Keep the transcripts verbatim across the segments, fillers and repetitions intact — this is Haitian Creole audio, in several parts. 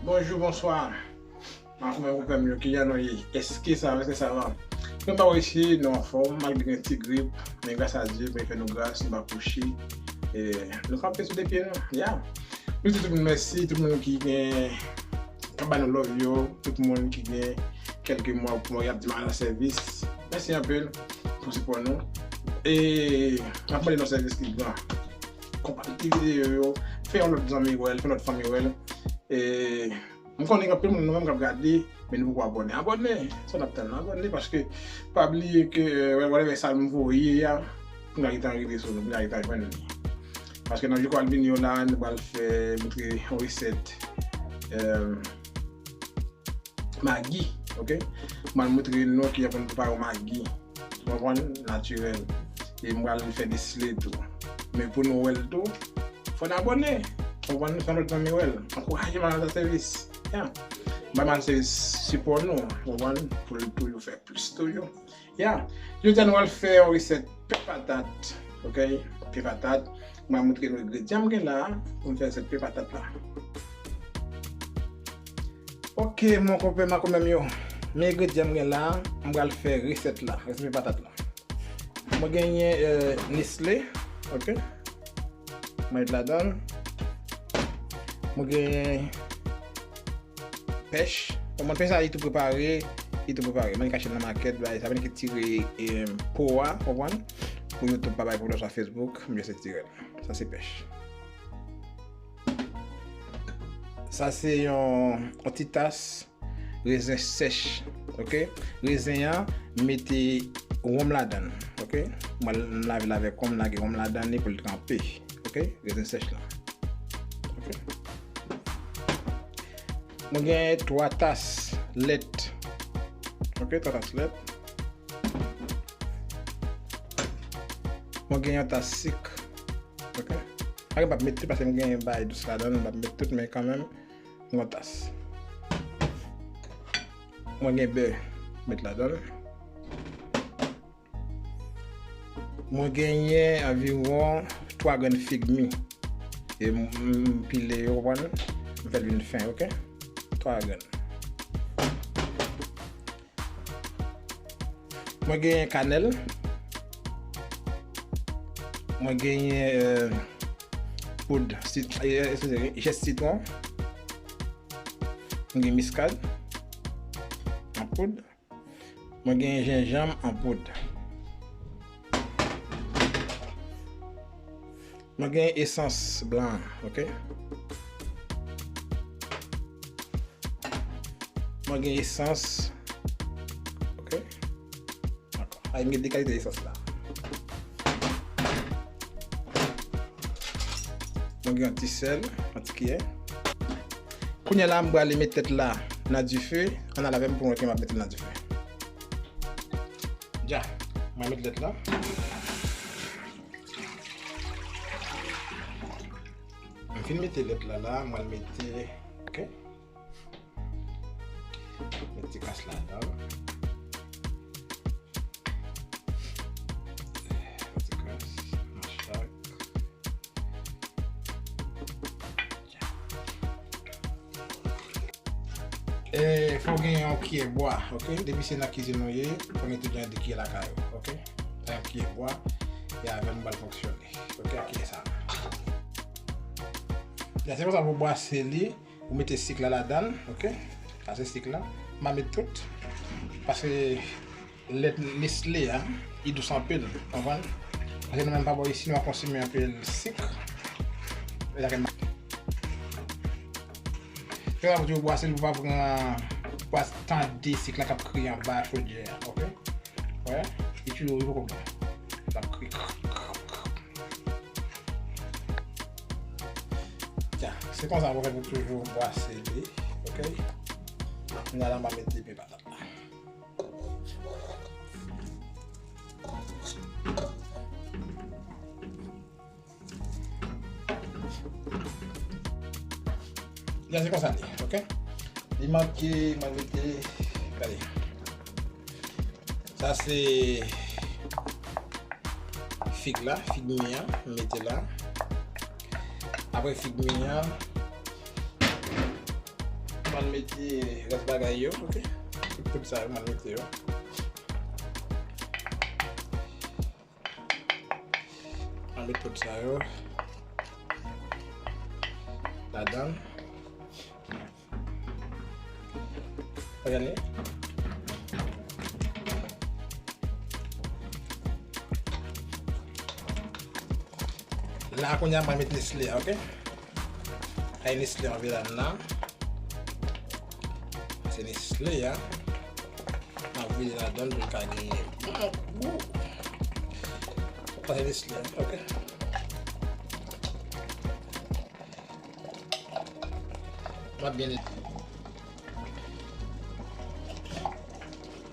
Bonjou, bonswa. Makoumè, konpè m yo, kijan nou ye? Èske sa va? Èske sa va? Nou pa wè isi, nou anfòm, malgre gen ti grip, men gras a Dye, Bondye fè nou gras, nou pa kouche. E, nou kanpe sou de pye nou. Ya. Nou di tout moun mèsi, tout moun ki gen, k ap ba nou love yo, tout moun ki gen kèlke mwa pou mwa y ap di m al nan sèvis. Mèsi anpil pou sipò nou. E, n ap mande nou sèvis ki gran. Konpati videyo yo, fè yon lòt zanmi wè l, fè yon lòt fanmi wè l. E, M konnen gen anpil moun nou menm k ap gade, men nou poko abòne. Abòne! Sa n ap tann? Abòne, paske pa bliye ke, eh, whatever sa m voye a, pou n ka gentan rive sou nou, pou n ka gentan jwenn li. Paske nan jou k ap vini yo la, nou pral fè, montre yon resèt, eh, Maggi, ok? M pral montre nou kijan pou nou prepare yon Maggi. Ou konprann? Natirèl. E m pral fè Nestlé tou. Men pou nou wè l tou, fò n abòne. Ou konprann? Fè lòt zanmi wè l. Ankouraje m al nan sèvis. Ya. Bay m al sèvis, sipò nou. Ou konprann? Pou l toujou fè plis toujou. Ya. Jodi a nou pral fè yon resèt pè patat. Ok? Pè patat. M pral montre nou engredyan m gen la pou m fè resèt pè patat la. Ok, mon konpè makoumè m yo. Men engredyan m gen la, m pral fè resèt la, resèt patat la. Mwen genyen, eh, Nestlé, ok. Mwen met ladan. Mwen genyen pèch. Bon, mwen pèch sa, li tou prepare, li tou prepare. Mwen kache nan makèt, bagay sa, mwen ki tire, eh, po a, konprann? Pou YouTube pa bay pwoblèm sou Facebook, mwen jis tire l. Sa se pèch. Sa se yon, yon ti tas rezen sèch, ok? Rezen an, mete wonm ladan l, ok? Mwen lave l avèk wonm, lage wonm ladan li pou l tranpe, ok? Rezen sèch la. Ok? Mwen gen twa tas lèt. Ok, twa tas lèt. Mwen gen yon tas sik. Ok? Ak m p ap met tout paske m gen bagay dous ladan l, m p ap met tout, men kanmenm, yon tas. Mwen gen bè, met ladan l. Mwen genyen anviwon twa grenn fig mi. E m, m pile yo, konprann? M fè l vin fen, ok? Twa grenn. Mwen genyen kanèl. Mwen genyen, eh, poud sit-, eh, eskize, zès sitwon. Mwen gen miskad an poud. Mwen gen jenjanm an poud. Mwen gen esans blan, ok? Mwen gen esans, ok? Dakò. Ay, mwen gen de kalite esans la. Mwen gen yon ti sèl, yon ti kiyè. Kounye a la, m prale met lèt la nan dife. Ann al avè m pou mwen ke m ap mete l nan dife. Dja, mwen met lèt la. M fin mete lèt la la, mwen mete, ok. Met ti kras ladan. Ti kras, machak. E, fò w gen yon kiyè bwa, ok? Depi se nan kizin ou ye, fò w gen tout jan de kiyè lakay ou, ok? Sa yon kiyè bwa, e avè m pral fonksyone, ok? Ak kiyè sa. La, se konsa pou w bwase li, ou mete sik la ladan l, ok? Sa se sik la. M pa met tout, paske lèt Nestlé a, li dous anpil, konprann? Paske nou menm pa bò isi, nou pa konsome anpil sik. E sa ke m, fè sa pou w bwase l, pou pa pran, pou pa tande sik la k ap kriye anba chodyè a, ok? Wè, li toujou, li poko bon. L ap kriye. Tya, se konsa pou fè pou toujou bwase li, ok? Kounye a la, m a mete pye patat la. Ya, se konsa li ye, ok? Li manke, mwen mete, gade. Sa se fig la, fig mi an, m mete la. Apre fig mi an, Mwen mete rès bagay yo, ok? Tout poud sa yo, mwen mete yo. Mwen met poud sa yo ladan. Gade. La, kounye a, mwen met Nestle a, ok? Ay, Nestle an vin ladan la. Se Nestle a. Mwen vide ladan pou l ka genyen bon gou. Sa se Nestle a, ok? Mwen byen.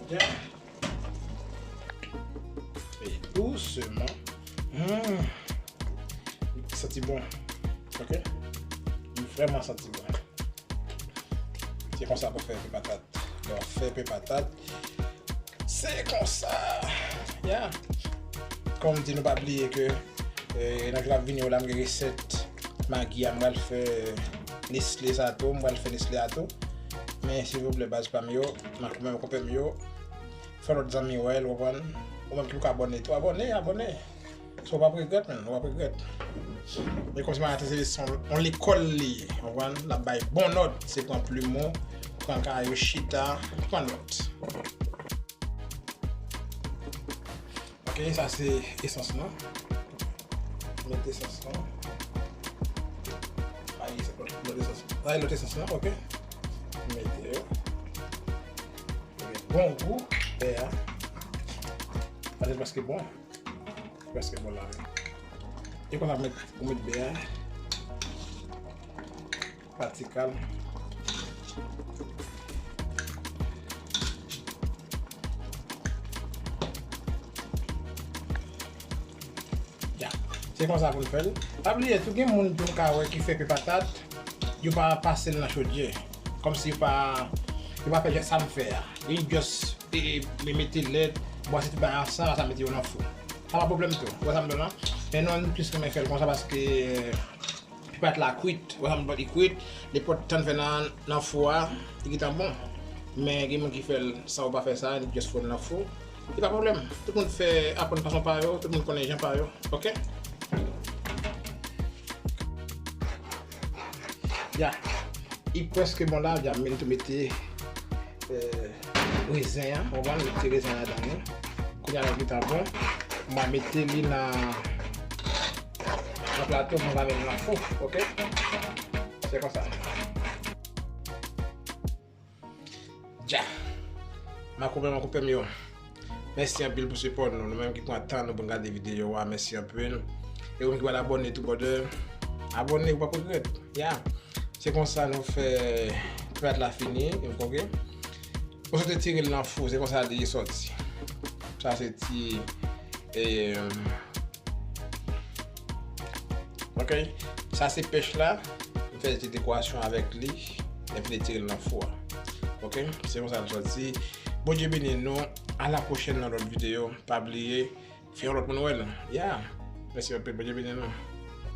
Byen. E dousman. Hmm. Santi bon. Ok? Li vrèman santi bon. Se konsa pou fè pe patat. Lè w fè pe patat, se konsa. Ya. Kòm m di, nou pa bliye ke, eh, nan jou k ap vini yo la, m gen resèt Maggi a, m pral fè Nestle sa tou, m pral fè Nestle a tou. Men silvouplè, baz pa m yo, makoumè konpè m yo, fè lòt zanmi w wè l, w konprann? Ou menm ki poko abòne tou, abòne, abòne. So, w p ap regrèt, menn, w p ap regrèt. E kòmsi Maten se yon, yon lekòl li ye, w konprann? L ap bay bon nòt, se pran plim ou, pran kaye ou, chita, pran nòt. Ok, sa se esans lan. Met esans lan. Ay, se lòt, lòt esans. Ay, lòt esans lan, ok. Mete yo. Ok, bon gou, bè a. Pase prèske bon. Prèske bon la, wi. E konsa, ou met, ou met bè a. Pratikab. Ya. Se konsa pou n fè l. Pa bliye tou, gen moun tou m ka wè ki fè pe patat, yo pa pase l nan chodyè. Kòmsi yo pa, yo pa fè sa m fè a. Yo just, e, e, mete lèt, bwase tout bagay ansanm, sa mete yo nan fou. Sa pa pwoblèm tou. Ou wè sa m di w la? Men nou, nou plis renmen fè l konsa paske, e, Pe patat la kwit, ou wè sa m di w, li kwit, li pòt tan fè nan, nan fou a, li gentan bon. Men gen moun ki fè l san ou pa fè sa, li just fè l nan fou. Se pa pwoblèm. Tout moun fè, aprann fason pa yo, tout moun konnen jan pa yo, ok? Ya. Li prèske bon la, ya, men tou mete, eh, rezen an, ou konprann, mete rezen an ladan li. Kounye a l gentan bon. M a mete li nan, nan plato pou m ka met nan fou, ok? Se konsa. Dja. Makoupè, makoupè m yo. Mèsi anpil pou sipò nou. Nou menm ki pran tan nou pou n gade videyo a, mèsi anpil. E ou menm ki pa t abòne tou, brother, abòne, ou p ap regrèt. Ya. Se konsa nou fè plat la fini, ok? Ou sot tire l nan fou, se konsa li sòti. Sa se ti, e, ok? Sa se pèch la. M fè ti dekorasyon avèk li. Lè m fini tire l nan fou a. Ok? Se konsa l sòti. Bondye beni nou. A la pwochèn nan lòt videyo. Pa bliye, fè yon lòt moun wè l. Ya. Mèsi anpil. Bondye beni nou.